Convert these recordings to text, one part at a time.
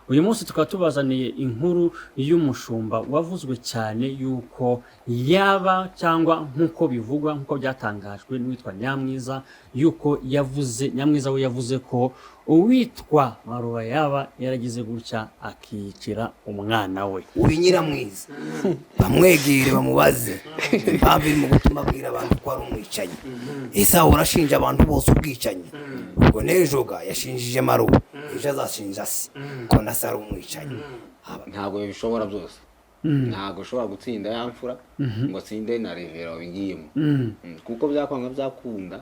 Uyu munsi tukaba tubazaniye inkuru y'umushumba wavuzwe cyane yuko yaba cyangwa nk'uko bivugwa, nk'uko byatangajwe n'uwitwa Nyamwiza, yuko yavuze, Nyamwiza we yavuze ko uwitwa Maruba yaba yaragize gutya akiyicira umwana we. Uyu Nyiramwiza bamwegere bamubaze impamvu irimo gutuma abwira abantu ko ari umwicanyi. Ese aho urashinja abantu bose ubwicanyi? Ubwo n'ejo ga yashinjije Maruba, ejo azashinja se ko na se ari umwicanyi. Ntabwo bishobora byose, ntabwo ushobora gutsinda ya mfura ngo atsinde na revera wabigiyemo. Kuko byakwanga byakunda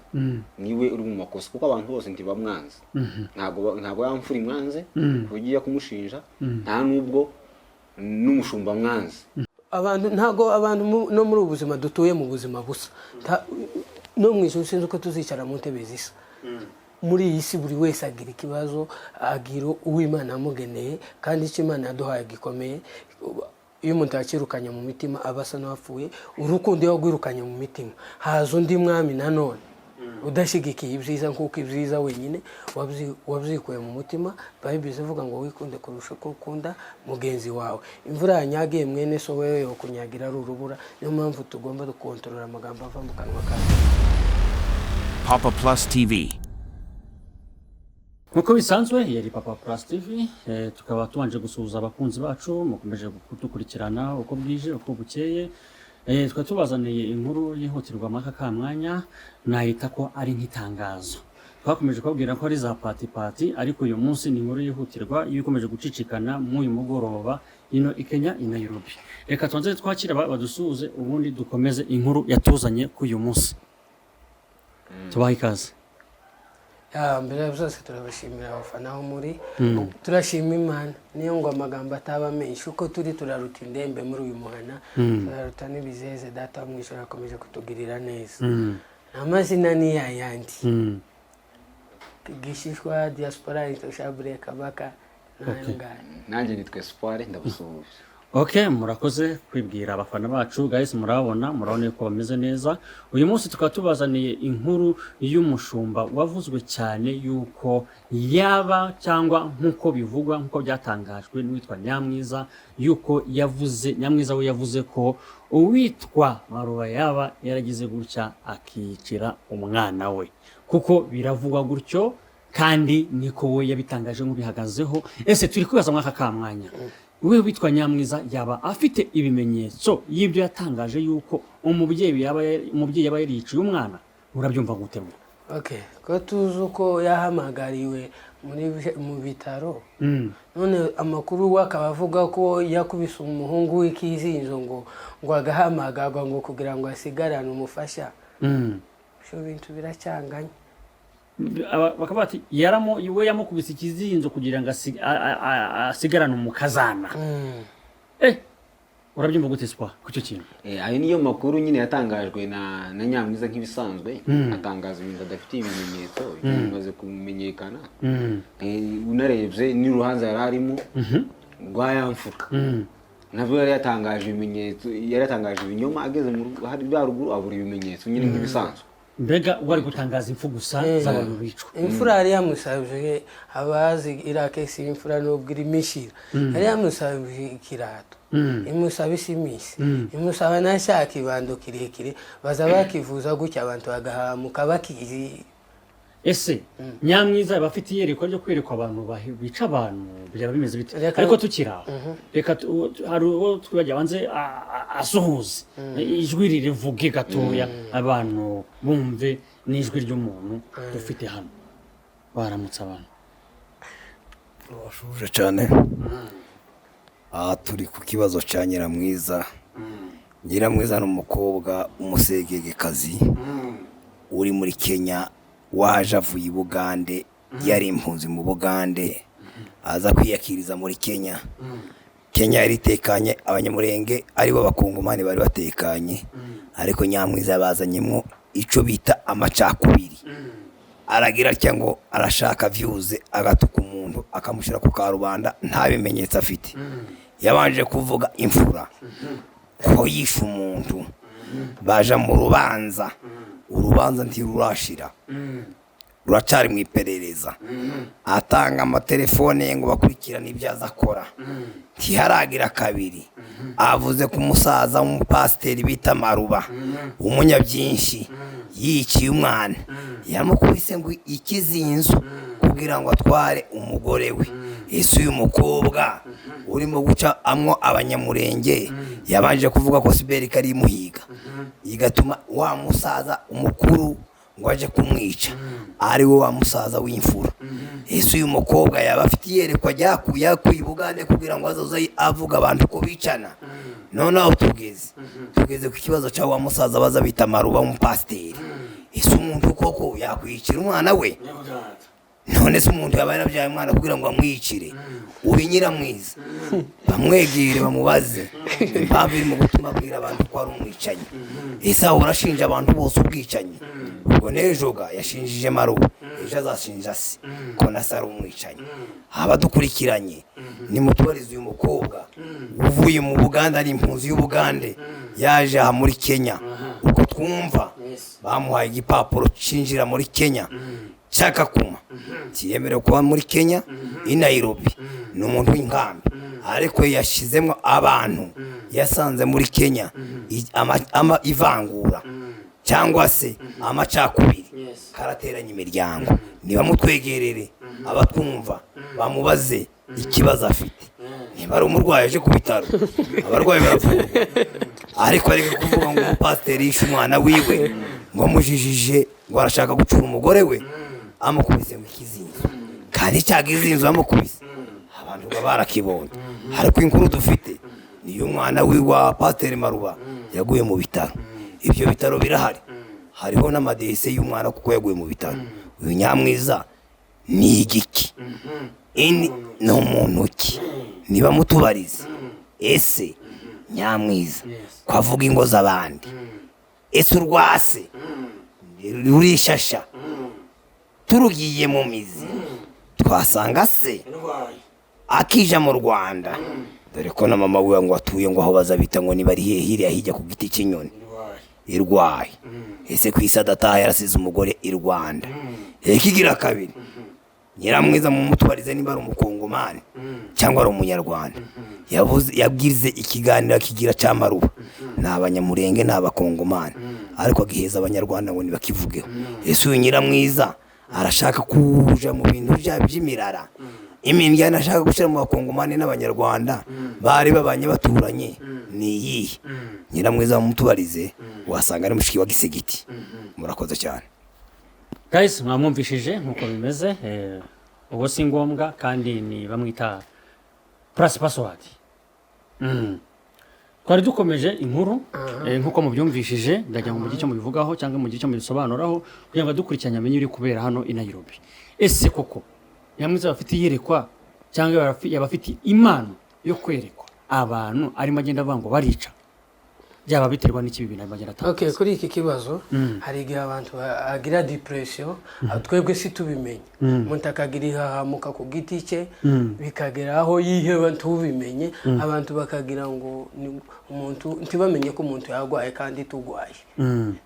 niwe uri mu makosa, kuko abantu bose ntibamwanze. Ntabwo ya mfura imwanze ku buryo ujya kumushinja, nta nubwo n'umushumba mwanze. Abantu ntabwo abantu no muri ubu buzima dutuye mu buzima busa. No mu ijuru sinzi uko tuzicara mu ntebe zisa. Muri iyi si buri wese agira ikibazo, agira uwo Imana yamugeneye, kandi icyo Imana yaduhaye gikomeye. Iyo umuntu yakirukanye mu mitima aba asa n'uwapfuye. Urukundo iyo wagwirukanye mu mitima, haza undi mwami nanone udashyigikiye ibyiza, nk'uko ibyiza wenyine wabyikuye mu mutima. Bayibiri ivuga ngo wikunde kurusha uko ukunda mugenzi wawe. Imvura yanyagiye mwene so, wewe yokunyagira ari urubura. Niyo mpamvu tugomba gukontorora amagambo ava mu kanwa kacu. Papa Plus TV. Nk'uko bisanzwe yari Papa Plus TV, tukaba tubanje gusuhuza abakunzi bacu mukomeje kudukurikirana uko bwije uko bukeye. Tukaba tubazaniye inkuru yihutirwa muri aka kamwanya, nahita ko ari nk'itangazo. Twakomeje kubabwira ko ari za pati pati, ariko uyu munsi ni inkuru yihutirwa iyo ikomeje gucicikana muri uyu mugoroba ino i Kenya, i Nairobi. Reka tubanze twakire badusuhuze, ubundi dukomeze inkuru yatuzanye k'uyu munsi. Tubahe ikaze. Ya, mbere ya byose turabashimira abafana aho muri. Turashima Imana niyo ngo amagambo ataba menshi. Uko turi turaruta indembe muri uyu muhana, turaruta n'ibizeze. Data wo mu ijuru akomeje kutugirira neza. Amazina ni yayandi, Gishishwa Diaspora Intoshabure Kabaka, n'ayo ngayo. Nanjye nitwa Espoir, ndabusuhuje. Ok, murakoze kwibwira abafana bacu. Guys, murabona yuko bameze neza. Uyu munsi tukaba tubazaniye inkuru y'umushumba wavuzwe cyane yuko yaba cyangwa nk'uko bivugwa, nk'uko byatangajwe n'uwitwa Nyamwiza, yuko yavuze, Nyamwiza we yavuze ko uwitwa Maruba yaba yaragize gutya akiyicira umwana we, kuko biravugwa gutyo kandi niko we yabitangaje nk'ubihagazeho. Ese turi kwibaza muri aka kamwanya, we witwa Nyamwiza yaba afite ibimenyetso y'ibyo yatangaje yuko umubyeyi yaba yariciye umwana? Urabyumva gute mwe? Okay, ko tuzi uko yahamagariwe mu bitaro, none amakuru we akaba avuga ko yakubise umuhungu w'ikizinzo ngo agahamagarwa ngo kugira ngo asigarane umufasha. Ibyo bintu biracyanganye. Bakaba bati we yamukubise ikizinzo kugira ngo asigarane umukazana. Urabyumva gute, Espoir, ku cyo kintu? Ayo niyo makuru nyine yatangajwe na Nyamwiza nk'ibisanzwe, atangaza ibintu adafitiye ibimenyetso bimaze kumenyekana. Unarebye n'urubanza yari arimo rwa ya mfura, nabwo yari yatangaje ibimenyetso, yari yatangaje ibinyoma, ageze mu rugo hari bya ruguru abura ibimenyetso nyine nk'ibisanzwe. Mbega wari gutangaza impfu gusa z'abantu bicwa. Imfura yari yamusabye, abazi iriya case y'imfura nubwo irimo ishira, yari yamusabye ikirato, imusaba isimisi, imusaba na cya kibando kirekire baza bakivuza gutya abantu bagahamuka bakizi. Ese Nyamwiza yaba afite iyerekwa ryo kwerekwa abantu bica abantu? Byaba bimeze bite? Ariko tukiri aho, reka hari uwo twibagiwe, abanze asuhuze, ijwi ririvuge gatoya, abantu bumve n'ijwi ry'umuntu dufite hano. Baramutse abantu. Bashuje cyane. Aha turi ku kibazo cya Nyiramwiza. Nyiramwiza ni umukobwa w'umusegegekazi uri muri Kenya, waje avuye i Bugande, yari impunzi mu Bugande, aza kwiyakiriza muri Kenya. Kenya yari itekanye, Abanyamurenge aribo Bakongomani bari batekanye, ariko Nyamwiza yabazanyemo icyo bita amacakubiri. Aragira atya ngo arashaka views, agatuka umuntu akamushyira ku karubanda nta bimenyetso afite. Yabanje kuvuga imfura ko yishe umuntu, baja mu rubanza, urubanza ntirurashira. Ruracari mu iperereza. Atanga amatelefone ye ngo bakurikirane ibyo aza akora. Ntiharagira kabiri, avuze ko umusaza w'umupasiteri bita Maruba, umunyabyinshi, yiciye umwana, yamukubise ngo ikizinzu kugira ngo atware umugore we. Ese uyu mukobwa urimo guca amwo Abanyamurenge, yabanje kuvuga ko siberi kari imuhiga, igatuma wa musaza umukuru ngo aje kumwica, ari we wa musaza w'imfura? Ese uyu mukobwa yaba afite iyerekwa ryakuye yakuye i Bugande kugira ngo azoze avuga abantu ko bicana? Noneho tugeze ku kibazo cya wa musaza baza bita Maruba w'umupasiteri. Ese umuntu koko yakwicira umwana we? None se umuntu yaba yarabyaye umwana kugira ngo amwicire? Uyu Nyiramwiza bamwegere, bamubaze impamvu irimo gutuma abwira abantu ko ari umwicanyi. Ese aho urashinja abantu bose ubwicanyi? Ubwo n'ejo ga yashinjije Maruba, ejo azashinja se ko na se ari umwicanyi. Abadukurikiranye, nimutubarize uyu mukobwa uvuye mu Buganda, ari impunzi y'Ubugande, yaje aha muri Kenya. Uko twumva, bamuhaye igipapuro cinjira muri Kenya cyakakuma kiyemerewe kuba muri Kenya i Nairobi. Ni umuntu w'inkambi, ariko yashyizemo abantu yasanze muri Kenya ivangura cyangwa se amacakubiri karateranya imiryango. Nibamutwegerere, abatwumva bamubaze ikibazo afite. Niba ari umurwayi, aje ku bitaro, abarwayi baravurwa. Ariko ari kuvuga ngo umupasiteri yishe umwana wiwe, ngo amujijije, ngo arashaka gucura umugore we, amukubise ngo ikizinzo, kandi cya kizinzo yamukubise abantu baba barakibonye. Ariko inkuru dufite niyo umwana wiwe wa Pasiteri Maruba yaguye mu bitaro. Ibyo bitaro birahari, hariho n'amadese y'umwana kuko yaguye mu bitaro. Uyu Nyamwiza ni igiki? Ini ni umuntu ki? Niba mutubarize, ese Nyamwiza ko avuga ingo z'abandi, ese urwase rurishasha? Turugiye mu mizi, twasanga se akija mu Rwanda, dore ko na mama wiwe ngo atuye ngo aho baza bita ngo niba ari hehe hiriya hirya ku giti cy'inyoni irwaye. Ese ku isi adataha, yarasize umugore i Rwanda? Ikigira kabiri, Nyiramwiza mumutubarize niba ari Umukongomani cyangwa ari Umunyarwanda. Yavuze, yabwirize ikiganiro akigira cya Maruba ni Abanyamurenge, ni Abakongomani, ariko agiheza Abanyarwanda ngo ntibakivugeho. Ese uyu Nyiramwiza arashaka kuja mu bintu by'imirara, imindyana ashaka gushyira mu Bakongomani n'Abanyarwanda bari babanye baturanye ni iyihe? Nyiramwiza mumutubarize, wasanga ari mushiki wa Gisegiti. Murakoze cyane. Guys, mwamwumvishije nk'uko bimeze. Ubu si ngombwa kandi ni bamwita Plus Password. Twari dukomeje inkuru. Nk'uko mubyumvishije, ndagira ngo mugire icyo mubivugaho cyangwa mugire icyo mubisobanuraho kugira ngo adukurikiranye amenye uri kubera hano i Nairobi. Ese koko Nyamwiza bafite iyerekwa cyangwa yaba afite impano yo kwerekwa abantu arimo agenda avuga ngo barica? Byaba biterwa n'iki ibi bintu arimo agenda Okay, atangaza? Kuri iki kibazo, hari igihe abantu agira depression, twebwe si tubimenye. Umuntu akagira ihahamuka ku giti cye, bikagera aho yiheba ntubimenye, abantu bakagira ngo ni umuntu, ntibamenye ko umuntu yarwaye kandi tugwaye.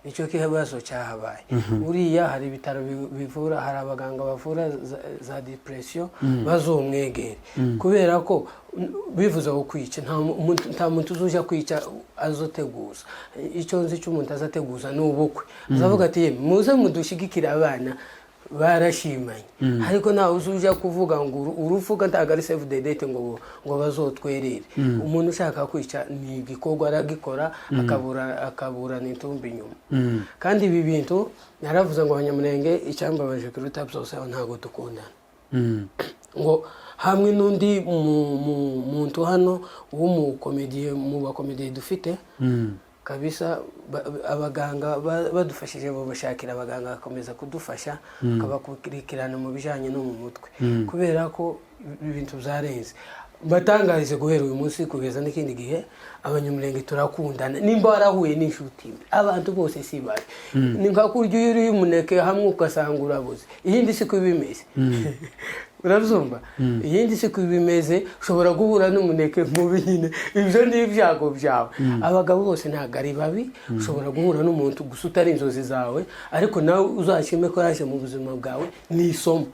Nicyo kibazo cyahabaye. Buriya hari ibitaro bivura, hari abaganga bavura za depression, bazomwegere, kubera ko bivuze ngo kwica, nta muntu uzuja kwica azoteguza. Icyo nzi cy'umuntu azateguza ni ubukwe, azavuga ati: "Yemwe, muze mudushyigikire, abana barashimanye." Ariko ntawe uzuja kuvuga ngo uruvuga ntabwo ari save the date ngo bazotwerere. Umuntu ushaka kwica ni igikorwa aragikora, akaburana intumbi inyuma. Kandi ibi bintu naravuze ngo Abanyamurenge, icyambabaje kuruta byose, aho ntabwo dukundana, ngo hamwe n'undi muntu hano w'umukomediye, mu bakomediye dufite kabisa, abaganga badufashije, babashakira abaganga bagakomeza kudufasha, bakabakurikirana mu bijyanye no mu mutwe, kubera ko ibintu byarenze. Mbatangarize, guhera uyu munsi kugeza n'ikindi gihe, Abanyamurenge turakundana. Nimba warahuye n'inshuti mbi, abantu bose si babi. Ni nka kurya iyo uriye umuneke hamwe ugasanga urabuze, iyindi siko iba imeze. Urabyumva? Iyindi si ko bimeze. Ushobora guhura n'umuneke mubi nyine, ibyo ni ibyago byawe. Abagabo bose ntabwo ari babi. Ushobora guhura n'umuntu gusa utari inzozi zawe, ariko nawe uzashime ko yaje mu buzima bwawe, ni isomo.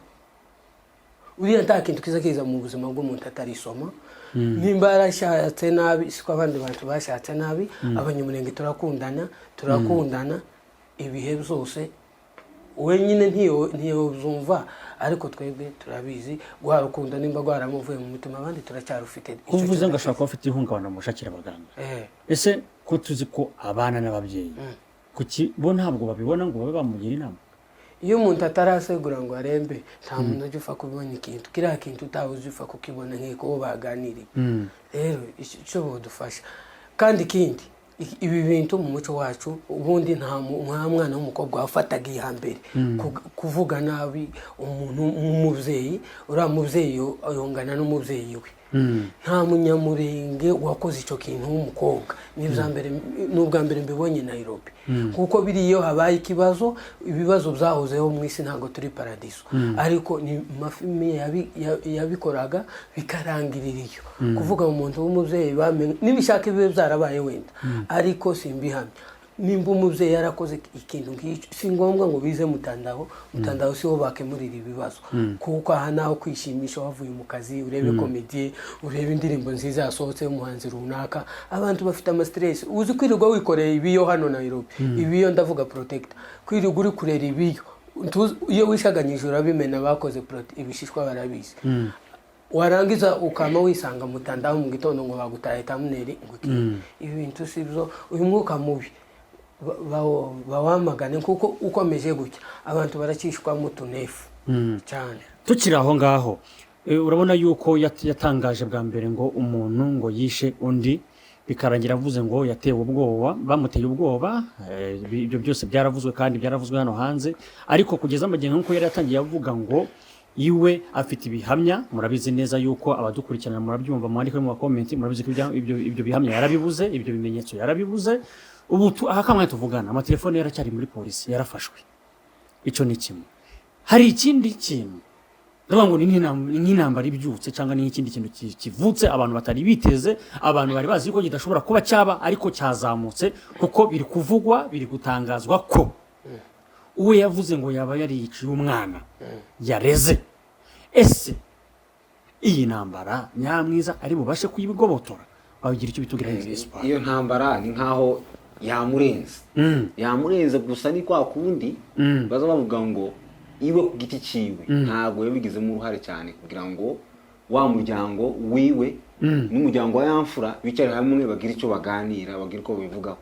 Uriya nta kintu kiza kiza mu buzima bw'umuntu atari isomo. Nimba yarashatse nabi, siko abandi bantu bashatse nabi. Abanyamurenge turakundana, turakundana ibihe byose. Wenyine ntiyobyumva, ariko twebwe turabizi. Rwa rukundo nimba rwaramuvuye mu mutima, abandi turacyarufite. Icyo Uvuze ngo ashobora kuba afite ihungabana, mushakira abaganga. Ese ko tuzi ko abana n'ababyeyi, kuki bo ntabwo babibona ngo babe bamugira inama? Iyo umuntu atarasegura ngo arembe, nta muntu ujya upfa kubona ikintu. Kiriya kintu utawe uzi upfa kukibona nk'uko uwo baganiriye. Rero icyo bodufasha, kandi ikindi, ibi bintu mu muco wacu ubundi nta mwana w'umukobwa wafataga iya mbere kuvuga nabi umuntu w'umubyeyi. Uriya mubyeyi yongana n'umubyeyi we. Nta Munyamurenge wakoze icyo kintu w'umukobwa. Ni ibya mbere, ni ubwa mbere mbibonye Nairobi, kuko biriya iyo habaye ikibazo, ibibazo byahozeho mu isi, ntabwo turi paradiso, ariko ni mafamiye yabikoraga bikarangirira iyo. Kuvuga umuntu w'umubyeyi bamenye, nibishaka bibe byarabaye wenda, ariko simbihamya. Nimba umubyeyi yarakoze ikintu nk'icyo, si ngombwa ngo bize mutandaho. Mutandaho siho bakemurira ibibazo, kuko aha naho kwishimisha, wavuye mu kazi, urebe comédie, urebe indirimbo nziza yasohotse y'umuhanzi runaka. Abantu bafite ama stress. Uzi kwirirwa wikoreye ibiyo hano Nairobi? Ibiyo, ndavuga protector. Kwirirwa uri kurera ibiyo, iyo wishaganyije urabimena. Bakoze ibishishwa barabizi. Warangiza ukama wisanga mutandaho mu gitondo ngo bagutaye thumbnail, ngo iki. Ibi bintu si byo. Uyu mwuka mubi bawamagane, kuko ukomeje gutya abantu barakishwamo utunefu cyane. Tukiri aho ngaho, urabona yuko yatangaje bwa mbere ngo umuntu ngo yishe undi, bikarangira avuze ngo yatewe ubwoba, bamuteye ubwoba. Ibyo byose byaravuzwe kandi byaravuzwe hano hanze, ariko kugeza amagingo, nk'uko yari yatangiye avuga ngo iwe afite ibihamya, murabizi neza yuko abadukurikirana murabyumva, mwandike mu ma comment. Murabizi ko ibyo bihamya yarabibuze, ibyo bimenyetso yarabibuze. Ubu aha kamwe tuvugana, amatelefone yaracyari muri polisi, yarafashwe. Icyo ni kimwe. Hari ikindi kintu ndavuga ngo ni nk'intambara ibyutse, cyangwa ni nk'ikindi kintu kivutse abantu batari biteze, abantu bari bazi ko kidashobora kuba cyaba, ariko cyazamutse, kuko biri kuvugwa, biri gutangazwa ko uwo yavuze ngo yaba yariyiciye umwana yareze. Ese iyi ntambara Nyamwiza ari bubashe kuyigobotora? Wabigira icyo bitubwira, Espoir? Iyo ntambara ni nkaho yamurenze. Yamurenze gusa, ni kwa kundi baza bavuga ngo iwe ku giti ciwe ntabwo yabigizemo uruhare cyane kugira ngo wa muryango wiwe n'umuryango wa yamfura bicare hamwe, bagire icyo baganira, bagire uko babivugaho,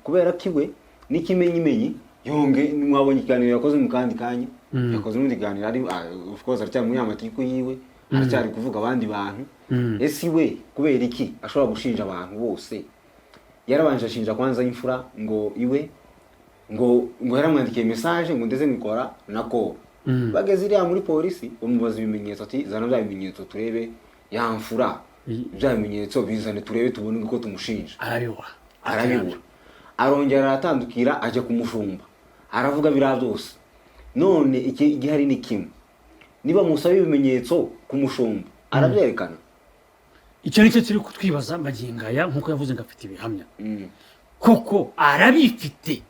kubera ko iwe n'ikimenyimenyi yonge mwabonye ikiganiro yakoze mu kandi kanya, yakoze n'undi kiganiro ari of course aracyari muri amatiku yiwe, aracyari kuvuga abandi bantu. Ese iwe kubera iki ashobora gushinja abantu bose? Yarabanje ashinja kwanza imfura ngo iwe ngo yaramwandikiye message, ngo ndetse ngikora na call. Bageze iriya muri polisi, bamubaza ibimenyetso, ati zana bya bimenyetso turebe ya mfura, bya bimenyetso bizane turebe, tubone uko tumushinja. Arabibura. Arabibura. Arongera aratandukira, ajya kumushumba, aravuga biriya byose. None iki igihari ni kimwe: niba musaba ibimenyetso ku mushumba, arabyerekana? Icyo nicyo turi kutwibaza magingo aya. Nk'uko yavuze ngo afite ibihamya, koko arabifite?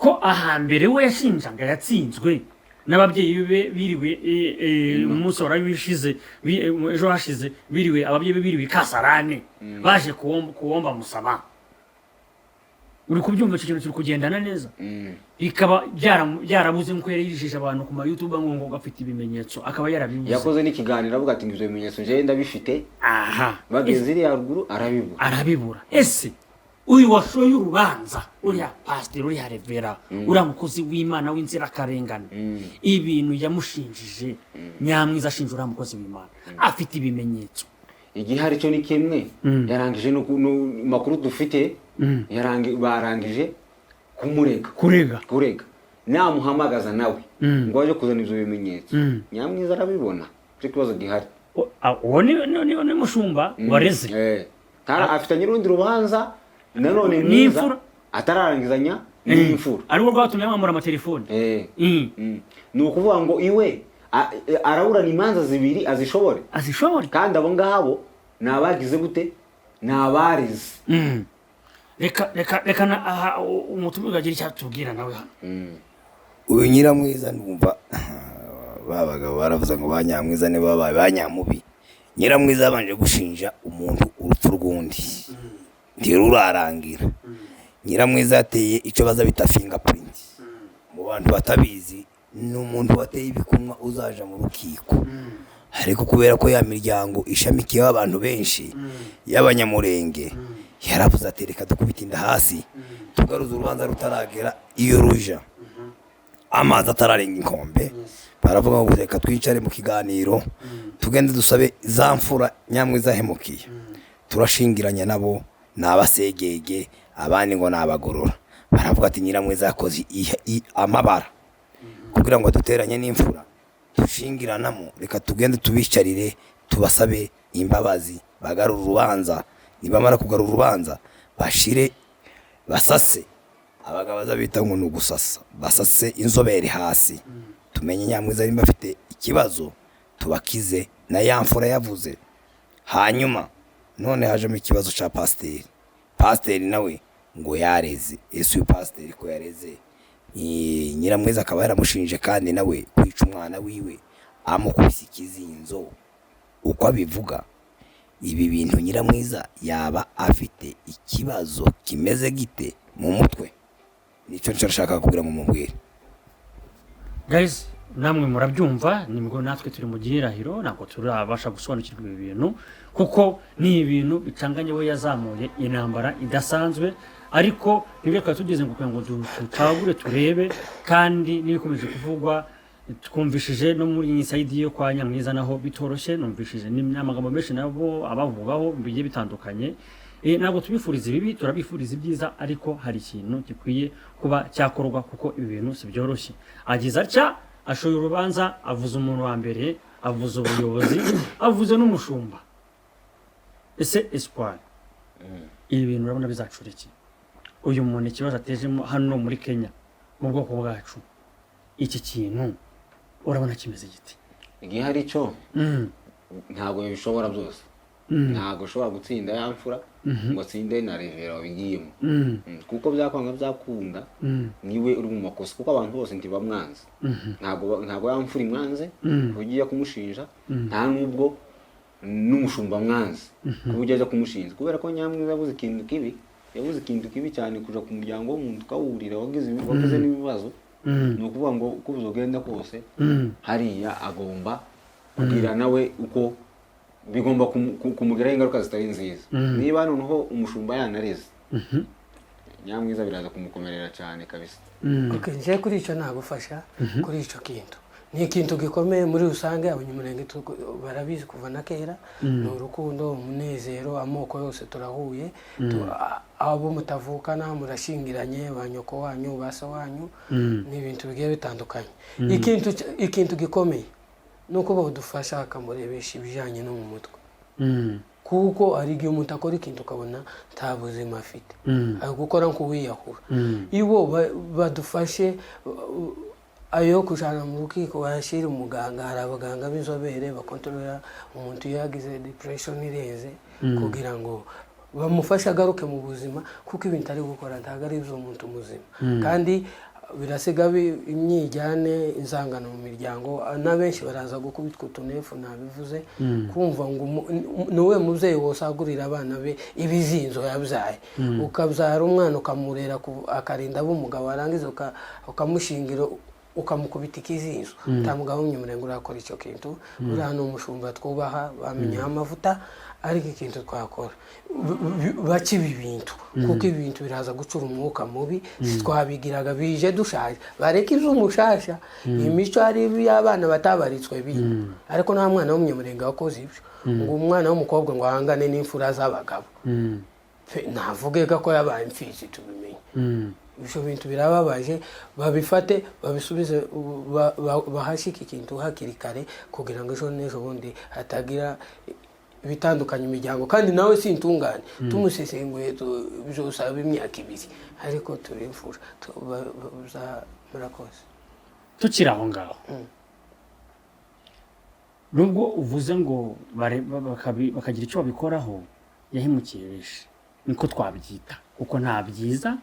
Ko ahambere we yashinjaga yatsinzwe n'ababyeyi be biriwe, umunsi warawishize, ejo hashize biriwe, ababyeyi be biriwe i Kasarani baje kuwomba musaba. Uri kubyumva? Icyo kintu kiri kugendana neza, bikaba byarabuze nk'uko yari yijije abantu ku ma YouTube ngo afite ibimenyetso, akaba yarabibuze. Yakoze n'ikiganiro avuga ati ngo ibyo bimenyetso njyewe ndabifite. Aha. Bageze iriya ruguru arabibura. Arabibura. Ese uyu washoye urubanza, uriya pasiteri, uriya revera, uriya mukozi w'Imana w'inzirakarengane, ibintu yamushinjije, Nyamwiza ashinja uriya mukozi w'Imana, afite ibimenyetso? Igihari cyo ni kimwe: yarangije no makuru dufite, barangije kumurega. Kurega. Kurega. Namuhamagaza nawe ngo aje kuzana ibyo bimenyetso, Nyamwiza arabibona. Icyo kibazo gihari. Uwo ni mushumba wareze. Afitanye urundi rubanza nanone mwiza N'imfura. atararangizanya n'imfura. Ariko rwatumye bamwambura amatelefoni. Ni ukuvuga ngo iwe Araburana imanza zibiri azishobore? Azishobore. Kandi abo ngabo ni abagize gute? Ni abarize. Reka aha umutumirwa agira icyo atubwira nawe hano. Uyu Nyiramwiza, ndumva ba bagabo baravuze ngo ba Nyamwiza nibo babaye ba Nyamubi. Nyiramwiza yabanje gushinja umuntu urupfu rw'undi, ntirurarangira. Nyiramwiza yateye icyo baza bita fingerprint. Mu bantu batabizi, ni umuntu wateye ibikumwa uzaja mu rukiko, ariko kubera ko ya miryango ishamikiyeho abantu benshi y'Abanyamurenge, yaravuze ati: "Reka dukubite inda hasi, tugaruze urubanza rutaragera iyo ruja, amazi atararenga inkombe." Baravuga ngo: "Reka twicare mu kiganiro, tugende dusabe za mfura Nyamwiza yahemukiye." Turashingiranya nabo, ni abasegege, abandi ngo ni abagorora. Baravuga ati: "Nyiramwiza yakoze amabara kugira ngo duteranye n'imfura dushingiranamo. Reka tugende tubicarire, tubasabe imbabazi, bagarure urubanza. Nibamara kugarura urubanza, bashire basase." Abagabo baza bita ngo ni ugusasa, basase inzobere hasi, tumenye Nyamwiza nimba afite ikibazo, tubakize na ya mfura yavuze. Hanyuma none hajemo ikibazo cya pasiteri. Pasiteri nawe ngo yareze. Ese uyu pasiteri ko yareze, Nyiramwiza akaba yaramushinje kandi nawe kwica umwana wiwe amukubise ikizinzo uko abivuga, ibi bintu Nyiramwiza yaba afite ikibazo kimeze gite mu mutwe? Nicyo nshaka kugira ngo mubwire. Guys, namwe murabyumva, nibwo natwe turi mu gihirahiro, ntabwo turabasha gusobanukirwa ibi bintu kuko ni ibintu bicanganye. We yazamuye intambara idasanzwe, ariko nibyo twari tugeze ngo kugira ngo tutagure turebe. Kandi n'ibikomeje kuvugwa, twumvishije no muri iyi side yo kwa Nyamwiza naho bitoroshye, numvishije n'amagambo menshi nabo abavugaho bigiye bitandukanye. Ntabwo tubifuriza ibibi, turabifuriza ibyiza, ariko hari ikintu gikwiye kuba cyakorwa kuko ibi bintu si byoroshye. Agize atya ashoye urubanza, avuze umuntu wa mbere, avuze ubuyobozi, avuze n'umushumba. Ese Espoir, ibi bintu urabona bizacura iki? Uyu muntu ikibazo atejemo hano muri Kenya mu bwoko bwacu, iki kintu urabona kimeze giti? Igihe hari icyo, ntabwo bishobora byose. Ntabwo ushobora gutsinda ya mfura ngo atsinde na revera wabigiyemo. Kuko byakwanga byakunda, niwe uri mu makosa, kuko abantu bose ntibamwanze. Ntabwo ya mfura imwanze ku buryo ujya kumushinja, nta nubwo n'umushumba mwanze ku buryo ajya kumushinja, kubera ko Nyamwiza yabuze ikintu kibi, yabuze ikintu kibi cyane, kuja ku muryango w'umuntu ukawurira wagize n'ibibazo. Ni ukuvuga ngo uko bizogenda kose, hariya agomba kugira nawe uko bigomba kumugiraho ingaruka zitari nziza. Niba noneho umushumba yanareze Nyamwiza, biraza kumukomerera cyane kabisa. Okay, nje kuri icyo nagufasha kuri icyo kintu. Ni ikintu gikomeye muri rusange. Abanyamurenge barabizi kuva na kera, ni urukundo, umunezero, amoko yose turahuye. Abo mutavukana murashingiranye, ba nyoko wanyu, ba so wanyu, ni ibintu bigiye bitandukanye. Ikintu gikomeye ni uko badufasha bakamurebesha ibijyanye no mu mutwe, kuko hari igihe umuntu akora ikintu ukabona nta buzima afite, ari gukora nk'uwiyahura. Ibo badufashe, ayo kujana mu rukiko bayashyira umuganga. Hari abaganga b'inzobere bakontorora umuntu iyo yagize depression irenze, kugira ngo bamufashe agaruke mu buzima, kuko ibintu ari gukora ntabwo ari iby'umuntu muzima, kandi birasiga imyijyane, inzangano mu miryango. Na benshi baraza gukubitwa utunefu. Nabivuze, kumva ngo ni uwe mubyeyi wosagurira abana be ibizinzo yabyaye? Ukabyara umwana, ukamurera, akarinda aba umugabo, warangiza ukamushingira, ukamukubita ikizinzo. Nta mugabo w'umunyamurenge urakora icyo kintu. Uriya ni umushumba twubaha, bamenyeho amavuta, ariko ikintu twakora, baca ibi bintu, kuko ibi bintu biraza gucura umwuka mubi. Twabigiraga bije dushaje, bareke iby'umushasha. Imico hari y'abana batabaritswe bino, ariko nta mwana w'umunyamurenge wakoze ibyo, ngo umwana w'umukobwa ngo ahangane n'imfura z'abagabo. Navuge ko yabaye imfizi, tubimenye. Ibyo bintu birababaje, babifate babisubize, bahashyike ikintu hakiri kare, kugira ngo ejo n'ejo bundi hatagira ibitandukanya imiryango. Kandi nawe si intungane, tumusesenguye bizosaba imyaka 2, ariko turi imfura. Murakoze. Tukiri aho ngaho. Nubwo uvuze ngo bakagira icyo babikoraho, yahemukiye benshi, niko twabyita, kuko nta byiza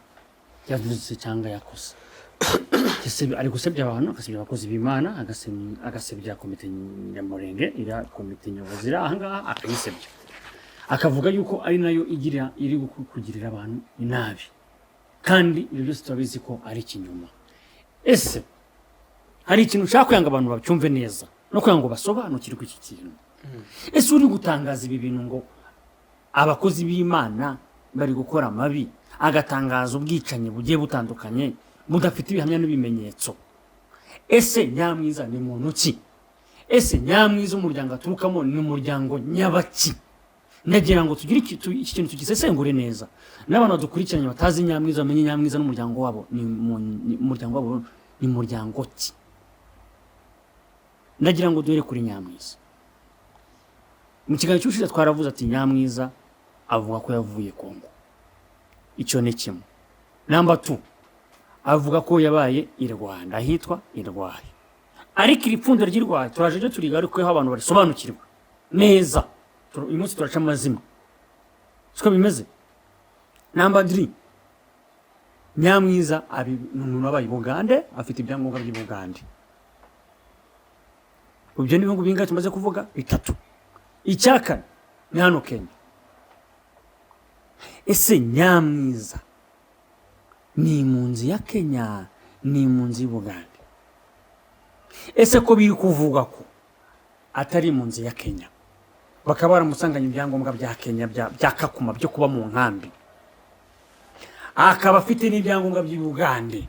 yavuze cyangwa yakoze. Ari gusebya abantu, agasebya abakozi b'Imana, agasebya komite nyamurenge, iriya komite nyobozi iri aha ngaha akayisebya, akavuga yuko ari nayo igira iri kugirira abantu inabi, kandi ibyo byose turabizi ko ari ikinyoma. Ese hari ikintu ushaka kugira ngo abantu bacyumve neza no kugira ngo basobanukirwe iki kintu? Ese uri gutangaza ibi bintu ngo abakozi b'Imana bari gukora amabi, agatangaza ubwicanyi bugiye butandukanye budafite ibihamya n'ibimenyetso, ese Nyamwiza ni muntu ki? Ese Nyamwiza umuryango aturukamo ni umuryango nyabaki? Ndagira ngo tugire iki kintu tugisesengure neza, n'abantu badukurikiranye batazi Nyamwiza bamenye Nyamwiza n'umuryango wabo ni umuryango wabo ni muryango ki. Ndagira ngo duhere kuri Nyamwiza. Mu kiganiro cy'ubushize twaravuze ati Nyamwiza avuga ko yavuye Kongo, icyo ni kimwe. Number 2, avuga ko yabaye i Rwanda ahitwa i Rwahi, ariko iri pfundo ry'i Rwahi turaje ryo turigarukeho abantu barisobanukirwa neza. Uyu munsi turaca amazima, siko bimeze. Number 3, Nyamwiza ni umuntu wabaye i Bugande, afite ibyangombwa by'i Bugande. Ibyo ni ibihugu bingahe tumaze kuvuga? Bitatu. Icya kane ni hano Kenya. Ese Nyamwiza ni impunzi ya Kenya, ni impunzi y'u Bugande? Ese ko biri kuvuga ko atari impunzi ya Kenya, bakaba baramusanganye ibyangombwa bya Kenya bya Kakuma byo kuba mu nkambi, akaba afite n'ibyangombwa by'i Bugande,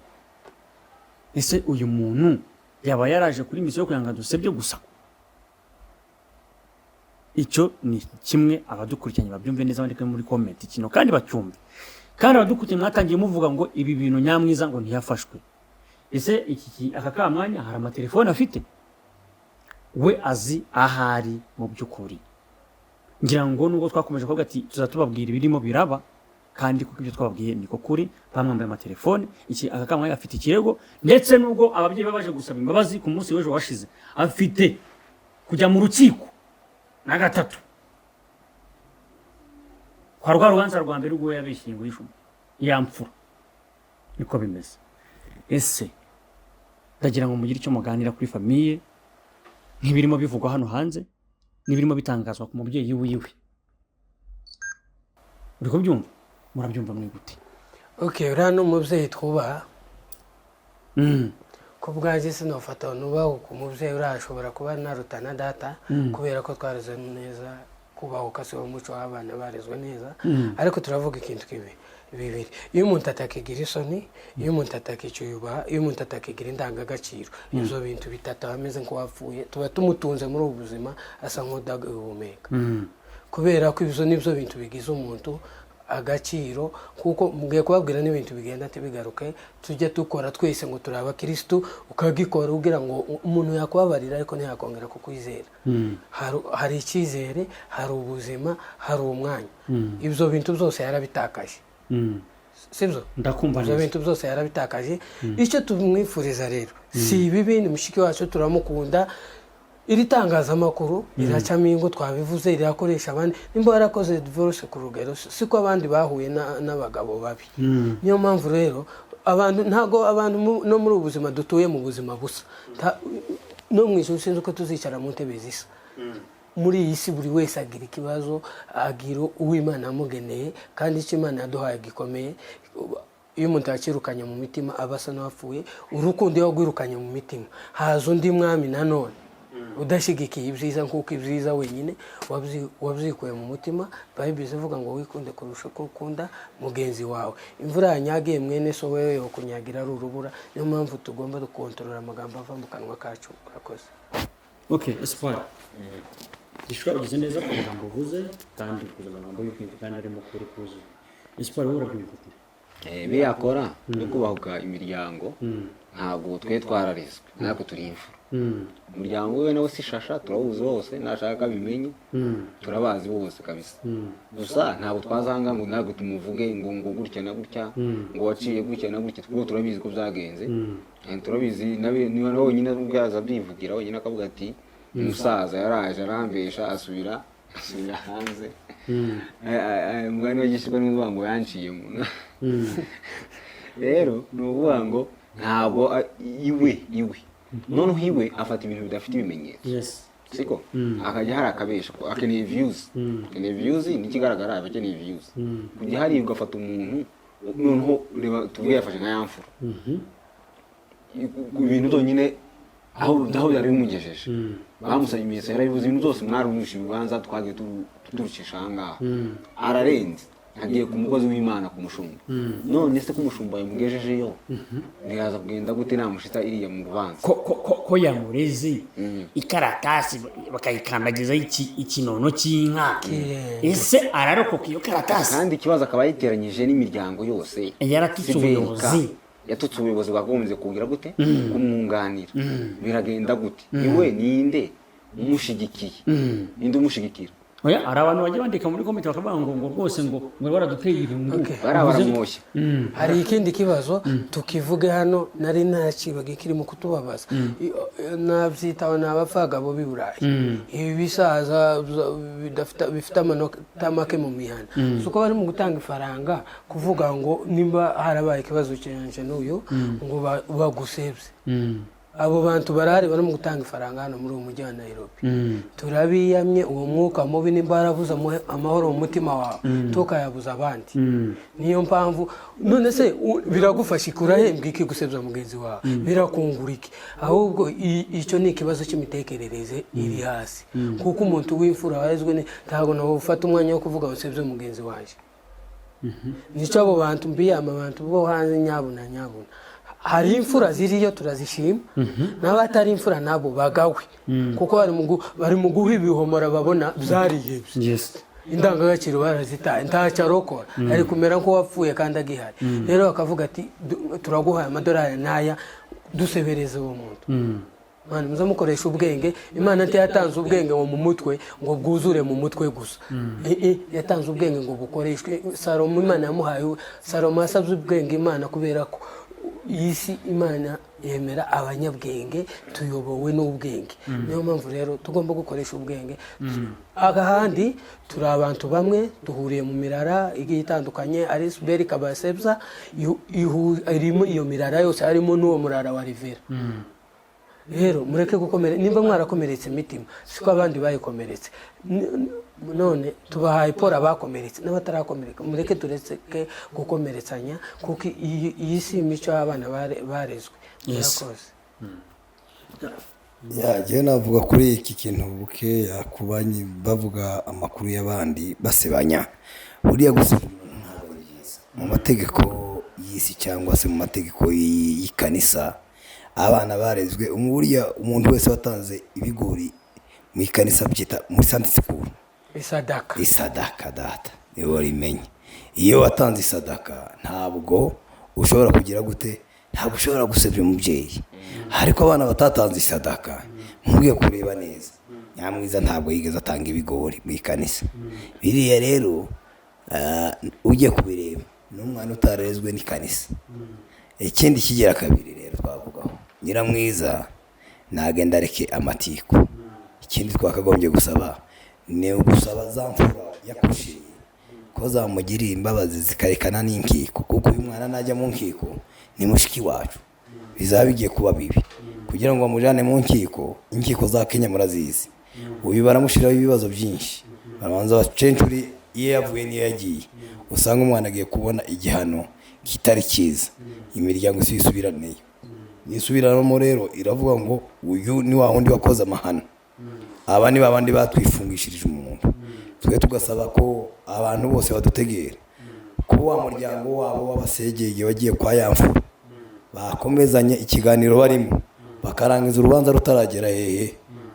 ese uyu muntu yaba yaraje kuri misiyo kugira ngo adusebye gusa? Icyo ni kimwe, abadukurikiranye babyumve neza, bandike muri comment kino kandi bacyumve. Kandi abadukurikiranye mwatangiye muvuga ngo ibi bintu Nyamwiza ngo ntiyafashwe. Ese aka kamwanya hari amatelefone afite? We azi ahari mu by'ukuri? Ngira ngo nubwo twakomeje kuvuga ati tuzatubabwira ibirimo biraba, kandi kuko ibyo twababwiye niko kuri, bamwambaye amatelefone. Iki aka kamwanya afite ikirego, ndetse nubwo ababyeyi be baje gusaba imbabazi ku munsi w'ejo washize, afite kujya mu rukiko na gatatu kwa rwa rubanza rwa mbere rw'uwo yabeshye ngo yishe ya mfura. Niko bimeze. Ese ndagira ngo mugire icyo muganira kuri famille, nk'ibirimo bivugwa hano hanze n'ibirimo bitangazwa ku mubyeyi wiwe. Uri kubyumva? Murabyumva mwe gute? Okay, uriya ni umubyeyi twubaha. Ku bwanjye sinofata nubaho ku mubyeyi uriya, ashobora kuba naruta na data, kubera ko twareze neza. Kubahuka si wo muco w'abana barezwe neza. Ariko turavuga ikintu kibi bibiri: iyo umuntu atakigira isoni, iyo umuntu atakicuyubaha, iyo umuntu atakigira indangagaciro, ibyo bintu bitatu aba ameze nk'uwapfuye. Tuba tumutunze muri ubu buzima asa nk'udahumeka, kubera ko ibyo nibyo bintu bigize umuntu agaciro. Kuko mugiye kubabwira n'ibintu bigenda ntibigaruke, tujye dukora twese ngo turi abakirisitu, ukagikora ugira ngo umuntu yakubabarira, ariko ntiyakongera kukwizera. Hari icyizere, hari ubuzima, hari umwanya. Ibyo bintu byose yarabitakaje, sibyo? Ndakumva Ibyo neza. bintu byose yarabitakaje. Icyo tumwifuriza rero si ibibi, ni mushiki wacu, turamukunda. Iri tangazamakuru riracamo ingo, twabivuze, rirakoresha abandi. Nimba warakoze divorce ku rugero, siko abandi bahuye n'abagabo babi. Niyo mpamvu rero abantu ntabwo abantu no muri ubu buzima dutuye mu buzima busa. No mu ijuru sinzi uko tuzicara mu ntebe zisa. Muri iyi si buri wese agira ikibazo, agira uwo Imana yamugeneye, kandi icyo Imana yaduhaye gikomeye. Iyo umuntu yakirukanye mu mitima aba asa n'uwapfuye. Urukundo iyo wagwirukanye mu mitima, haza undi mwami nanone udashyigikiye ibyiza, nk'uko ibyiza wenyine wabyikuye mu mutima. Bayibiri ivuga ngo wikunde kurusha uko ukunda mugenzi wawe. Imvura yanyagiye mwene so, wewe yokunyagira ari urubura. Niyo mpamvu tugomba gukontorora amagambo ava mu kanwa kacu. Urakoze. Okay, Espoir Gishwa, ugize neza ku magambo uvuze, kandi uvuze amagambo y'ubwenge kandi arimo kuri kuzuye. Espoir, wowe urabyumva ute? Biyakora byo kubahuka imiryango, ntabwo twe twararizwe, natwe turi imfura. Umuryango we nawe si shasha, turawuzi wose, nashaka abimenye, turabazi bose kabisa. Gusa ntabwo twazanga ngo ntabwo tumuvuge ngo gutya na gutya, ngo waciye gutya na gutya, kuko turabizi ko byagenze. Turabizi nawe, niba nawe wenyine ubwo yaza abyivugira wenyine akavuga ati Umusaza yaraje arambesha, asubira hanze. Umugani w'igishishwa ni ukuvuga ngo yanciyemo. Rero ni ukuvuga ngo ntabwo iwe noneho iwe afata ibintu bidafite ibimenyetso, siko akajya hari akabesha ko akeneye views, akeneye views. N'ikigaragara aba akeneye views. Kujya hariya ugafata umuntu, noneho reba, tuvuge yafashe nka yamfura, ibintu byonyine aho byari bimugejeje, bamusabye ibimenyetso yarabivuze, ibintu byose mwarumvishe, ibibanza twagiye turucisha aha ngaha. Ararenze agiye ku mukozi w'Imana, ku mushumba. None se ko umushumba yamugejejeyo, biraza kugenda gute namushita iriya mu rubanza? Ko yamureze, ikaratasi bakayikandagizaho ikinono cy'inka, ese ararokoka iyo karatasi? Kandi ikibazo akaba yiteranyije n'imiryango yose. Yaratutse Siberika. ubuyobozi. Yatutse ubuyobozi bwagombye kugira gute? Kumwunganira. Biragenda gute? Iwe ninde umushigikiye? Ninde umushigikira? Oya, hari abantu bajya bandika muri comment bakavuga ngo rwose ngo baraduteye irungu. Bariya baramwoshya. Hari ikindi kibazo tukivuge hano nari ntakibaga kirimo kutubabaza. Nabyitaho ni abapfagabo b'i Burayi, ibi bisaza bifite amanota make mu mihanda. Si uko bari mu gutanga ifaranga kuvuga ngo nimba harabaye ikibazo cyanje n'uyu ngo bagusebye. Abo bantu barahari, barimo gutanga ifaranga hano muri uwo mujyi wa Nairobi. Turabiyamye uwo mwuka mubi. Nimba warabuze amahoro mu mutima wawe, tukayabuza abandi. Niyo mpamvu none se biragufasha iki? Urahembwa iki gusebya mugenzi wawe? Birakungura iki? Ahubwo icyo ni ikibazo cy'imitekerereze iri hasi, kuko umuntu w'imfura warezwe ntabwo nawe ufata umwanya wo kuvuga ngo nsebye mugenzi wanjye. Nicyo abo bantu mbiyama, abantu bo hanze, nyabuna nyabuna. Hari imfura ziriyo, turazishima, n'abatari imfura nabo bagawe, kuko bari mu guha ibihomora babona byarihebye. Indangagaciro barazitaye, ntacyo arokora, ari kumera nk'uwapfuye kandi agihari. Rero bakavuga ati: "Turaguhaye amadolari n'aya, dusebereze uwo muntu." Mwana, muze mukoresha ubwenge. Imana ntiyatanze ubwenge ngo mu mutwe, ngo bwuzure mu mutwe gusa. Yatanze ubwenge ngo bukoreshwe. Salomo, Imana yamuhaye, Salomo yasabye ubwenge Imana, kubera ko iyi si Imana yemera abanyabwenge, tuyobowe n'ubwenge. Niyo mpamvu rero tugomba gukoresha ubwenge. Ahandi turi abantu bamwe, duhuriye mu mirara igiye itandukanye. Ari Suberi Kabasebya, irimo iyo mirara yose, harimo n'uwo murara wa Rivera. Rero mureke gukomere. Nimba mwarakomeretse imitima, siko abandi bayikomeretse. None tubahaye pora abakomeretse n'abatarakomereka. Mureke, tureke gukomeretsanya, kuko iyi si imico y'abana barezwe. Murakoze. Ya, njyewe navuga kuri iki kintu bukeya. Ku banyi bavuga amakuru y'abandi basebanya, buriya gusebya umuntu ntabwo ari byiza mu mategeko y'isi cyangwa se mu mategeko y'ikanisa. Abana barezwe, buriya umuntu wese watanze ibigori mu ikanisa, byita muri Sunday school. Isadaka. Isadaka, data niwe warimenye. Iyo watanze isadaka, ntabwo ushobora kugira gute? Ntabwo ushobora gusebya umubyeyi. Ariko abana batatanze isadaka, mukwiye kureba neza. Nyamwiza ntabwo yigeze atanga ibigori mu ikanisa. Biriya rero, ugiye kubireba, ni umwana utarezwe n'ikanisa. Ikindi kigira kabiri rero twavugaho, Nyiramwiza nagenda areke amatiku. Ikindi twakagombye gusaba ni ugusaba za mfura yakushiriye ko zamugiriye imbabazi, zikarekana n'inkiko, kuko uyu mwana najya mu nkiko ni mushiki wacu, bizaba bigiye kuba bibi. Kugira ngo bamujyane mu nkiko, inkiko za Kenya murazizi, uyu baramushyiraho ibibazo byinshi, barabanza bacencuri iyo yavuye n'iyo yagiye, usanga umwana agiye kubona igihano kitari cyiza. Imiryango isi isubiraneyo, nisubiranamo rero iravuga ngo uyu ni wa wundi wakoze amahano, aba ni babandi batwifungishirije umuntu. Twe tugasaba ko abantu bose badutegera, ko wa muryango wabo w'abasegege wagiye kwa yamfura bakomezanye ikiganiro barimo, bakarangiza urubanza rutaragera hehe?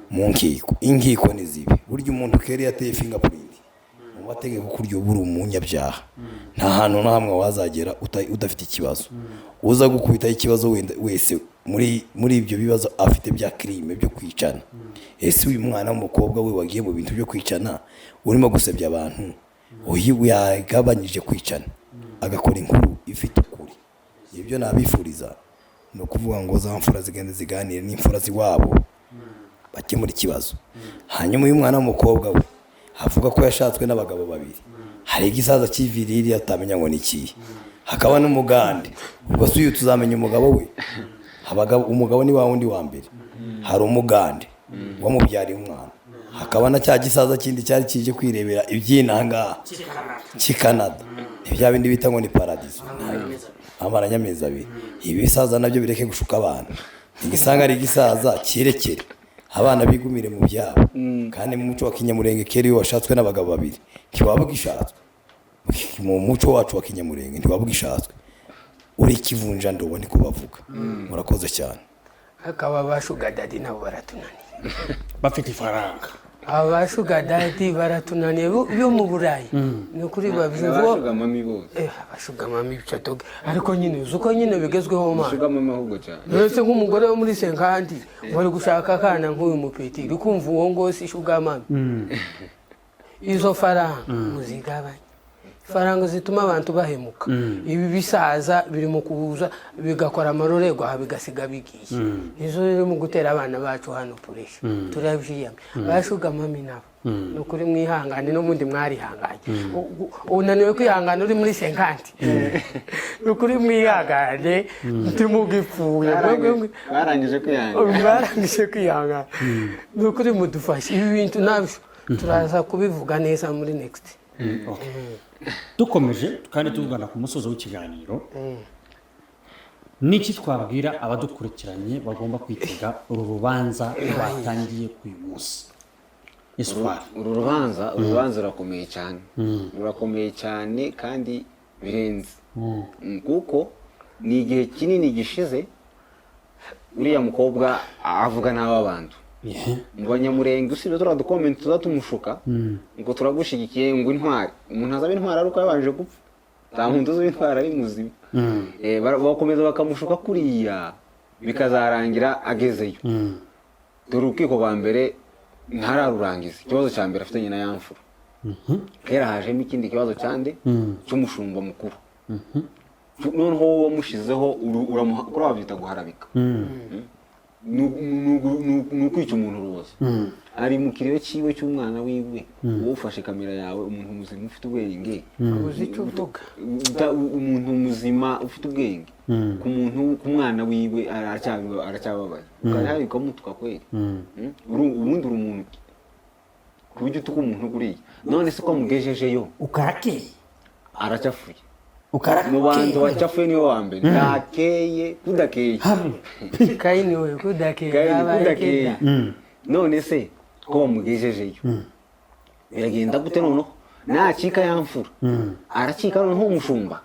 Mu nkiko. Inkiko ni zibi. Burya umuntu kera yateye fingerprint mu mategeko, kurya uba uri umunyabyaha, nta hantu na hamwe wazagera udafite ikibazo. Uza gukubitaho ikibazo wenda wese muri ibyo bibazo afite bya crime byo kwicana. Ese uyu mwana w'umukobwa we wagiye mu bintu byo kwicana, urimo gusebya abantu, uyu yagabanyije kwicana agakora inkuru ifite ukuri? Ibyo nabifuriza ni ukuvuga ngo za mfura zigende ziganire n'imfura z'iwabo. Bakemura ikibazo. Hanyuma uyu mwana w'umukobwa we avuga ko yashatswe n'abagabo babiri, hari igisaza cy'iviriri atamenya ngo ni ikihe, hakaba n'umugande. Ubwo si uyu tuzamenya umugabo we? Abagabo, umugabo ni wa wundi wa mbere, hari umugande wamubyariye umwana, hakaba na cya gisaza kindi cyari kije kwirebera iby'inangaha cy'i Canada, ni bya bindi bita ngo ni paradiso, amaranye amezi 2. Ibi bisaza nabyo bireke gushuka abana. Igisanga ari igisaza cyirekere abana bigumire mu byabo. Kandi mu muco wa kinyamurenge, kera iyo washatswe n'abagabo babiri ntiwaba ugishatswe. Mu muco wacu wa kinyamurenge ntiwaba ugishatswe, uri ikivunja ndobo, niko bavuga. Murakoze cyane. Akaba ba sugar daddy nabo baratunaniye. Bafite ifaranga. Aba ba sugar daddy baratunaniye bo mu Burayi, ni ukuri babivuga. Aba sugar mommy bose. Aba sugar mommy bicatoge, ariko nyine uzi uko nyine bigezweho mana. Sugar mommy ahubwo cyane. Uretse nk'umugore wo muri cinquante wari gushaka akana nk'uyu mupeti, uri kumva uwo ngo si sugar mommy. Izo faranga muzigabanye, ifaranga zituma abantu bahemuka. Ibi bisaza biri mu kubuza, bigakora amarorerwa aha, bigasiga bigiye. Nizo riri mu gutera abana bacu hano pressure, turabyiyamye. Ba sugar mommy nabo, ni ukuri mwihangane, n'ubundi mwarihanganye. Unaniwe kwihangana uri muri cinquante, ni ukuri mwihangane, ntimugipfuye. Barangije kwihangana. Barangije kwihangana, ni ukuri mudufashe. Ibi bintu nabyo turaza kubivuga neza muri next. Dukomeje kandi tuvugana ku musozo w'ikiganiro, niki twabwira abadukurikiranye bagomba kwitega uru rubanza rwatangiye uyu munsi, Espoir? Uru rubanza rurakomeye cyane, rurakomeye cyane kandi birenze. Kuko ni igihe kinini gishize uriya mukobwa avuga nabi abantu mu Banyamurenge. Usibye turiya ducomment tuza tumushuka ngo turagushyigikiye, ngo intwari. Umuntu azaba intwari ari uko yabanje gupfa? Nta muntu uzi intwari ari muzima. Bakomeza bakamushuka kuriya, bikazarangira agezeyo. Dore urukiko rwa mbere ntararurangiza ikibazo cya mbere afitanye na yamfura. Kera hajemo ikindi kibazo cyande cy'umushumba mukuru. Noneho wowe wamushizeho kuri wabyita guharabika. Ni ukwica umuntu urubozo. Ari mu kiriyo cyiwe cy'umwana wiwe, wowe ufashe kamera yawe. Umuntu muzima ufite ubwenge, Uzi icyo uvuga. Umuntu muzima ufite ubwenge, ku muntu, ku mwana wiwe aracyababaye, ukajya ukamutuka kweri. Ubundi uri umuntu ki? Ku buryo utuka umuntu kuriya? None se ko amugejejeyo? Ukarakeye. Aracyafuye. Ukarakeye. Mu bantu bacyafuye niwe wa mbere, ntakeye, kudakeye. Kayini we kudakeye. Kayini yabaye kudakeye. keda. None se ko bamugejejeyo, biragenda gute? Noneho nacika yamfura, aracika noneho umushumba.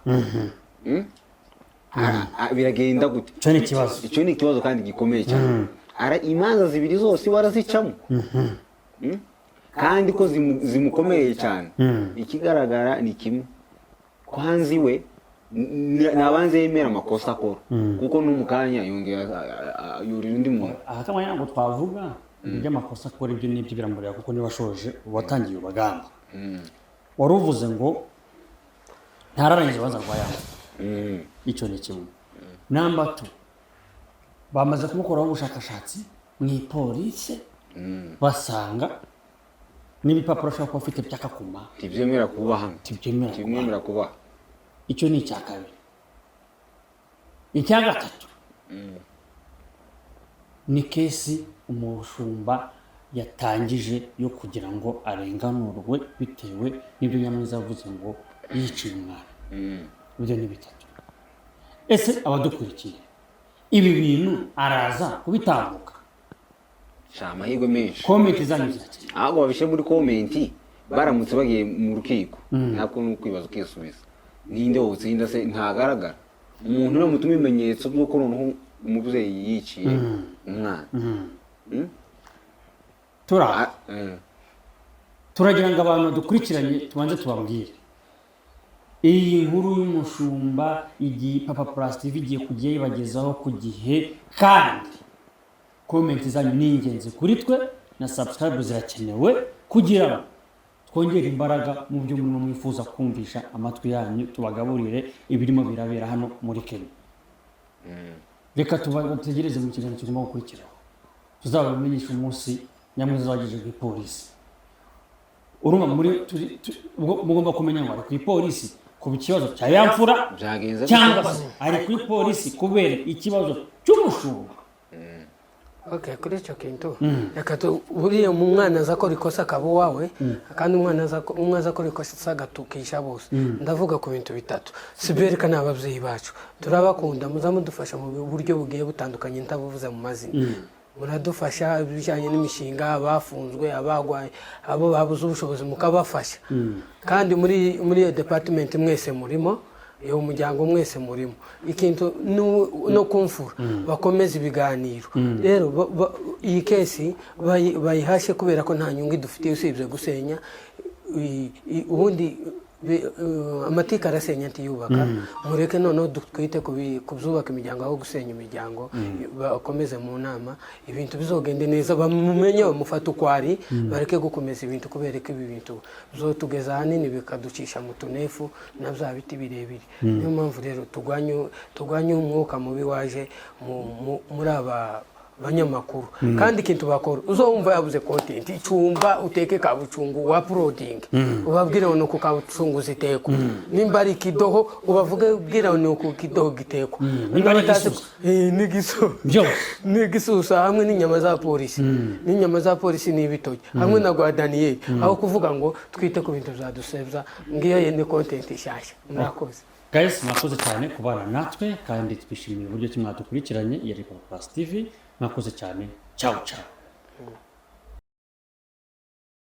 Biragenda gute? Icyo ni ikibazo. Icyo ni ikibazo kandi gikomeye cyane. Imanza zibiri zose iwe arazicamo. Kandi ko zimukomereye cyane. Ikigaragara ni kimwe, kwanza iwe nabanze yemera amakosa akora, kuko no mu kanya yongera yurira undi muntu. Aha kamwe ntabwo twavuga iby'amakosa akora, ibyo n'ibyo biramureba, kuko niba ashoje uwatangiye urugamba. Wari uvuze ngo ntararangiza urubanza rwa yanga. Icyo ni kimwe. Number two, bamaze kumukoraho ubushakashatsi mu ipolisi, basanga n'ibipapuro ashobora kuba afite by'akakuma Ntibyemera kuba hano. Ntibyemera kuba. Ntibyemera kuba. Icyo ni icya kabiri. Icya gatatu ni case umushumba yatangije yo kugira ngo arenganurwe bitewe n'ibyo Nyamwiza yavuze ngo yiciye umwana. Ibyo ni bitatu. Ese abadukurikiye, ibi bintu araza kubitambuka? Sha, amahirwe menshi. Comment zanyu zirakeye. Ahubwo babishyire muri comment. Baramutse bagiye mu rukiko, ntabwo ni ukwibaza ukisubiza, ninde wotsinda se? Ntagaragara umuntu uramutuma ibimenyetso by'uko noneho umubyeyi yiciye umwana. Turaha. Ah. Turagira ngo abantu dukurikiranye tubanze tubabwire iyi nkuru y'umushumba. Igihe Papa Plus TV igiye kujya yibagezaho ku gihe, kandi comment zanyu ni ingenzi kuri twe, na subscribe zirakenewe kugira ngo twongere imbaraga mu byo murimo mwifuza kumvisha amatwi yanyu, tubagaburire ibirimo birabera hano muri Kenya. Reka tubategereze mu kiganiro kigomba gukurikiraho. Tuzabamenyesha umunsi Nyamwiza wagejeje ku ipolisi. Urumva muri ubwo mugomba kumenya ngo ari ku ipolisi ku kibazo cya yamfura, Byagenze cyangwa gute? se ari kuri polisi kubera ikibazo cy'umushumba. Okay, kuri icyo kintu, reka buriya mu mwana aza akora ikosa akaba uwawe, kandi umwana aza umwe aza akora ikosa agatukisha bose. Ndavuga ku bintu bitatu. Sibereka ni ababyeyi bacu, turabakunda, muza mudufasha mu buryo bugiye butandukanye, ntabuvuze mu mazina. Muradufasha ibijyanye n'imishinga, abafunzwe, abagwaye, abo babuze ubushobozi mukabafasha. Kandi muri iyo department mwese murimo, iyo muryango mwese murimo ikintu no kumfura bakomeza ibiganiro. Rero iyi case bayihashe kubera ko nta nyungu idufitiye usibye gusenya. Ubundi amatika arasenya ntiyubaka. Mureke noneho twite ku byubaka imiryango aho gusenya imiryango. Bakomeze mu nama, ibintu bizogende neza, bamumenye, bamufate uko ari, bareke gukomeza ibintu kubera ko ibi bintu bizotugeza ahanini bikaducisha mu tunefu na bya biti birebire. Niyo mpamvu rero turwanye umwuka mubi waje muri aba banyamakuru. Kandi ikintu bakora, uzumva yabuze content, icumba uteke kabucungu wa uploading, ubabwire ngo nuko kabucungu zitekwa. Nimba ari ikidoho, ubavuge, ubwire ngo nuko ikidoho gitekwa. Nimba ari batazi igisusa. N'igisusa. Byose. N'igisusa hamwe n'inyama za polisi, n'inyama za polisi n'ibitoki hamwe na gwa Daniyeli, aho kuvuga ngo twite ku bintu byadusebya. Ngiyo ni content nshyashya. Murakoze. Guys, mwakoze cyane kubana natwe kandi twishimiye uburyo ki mwadukurikiranye. Iyi ari Plus TV. Mwakoze cyane. Ciao ciao.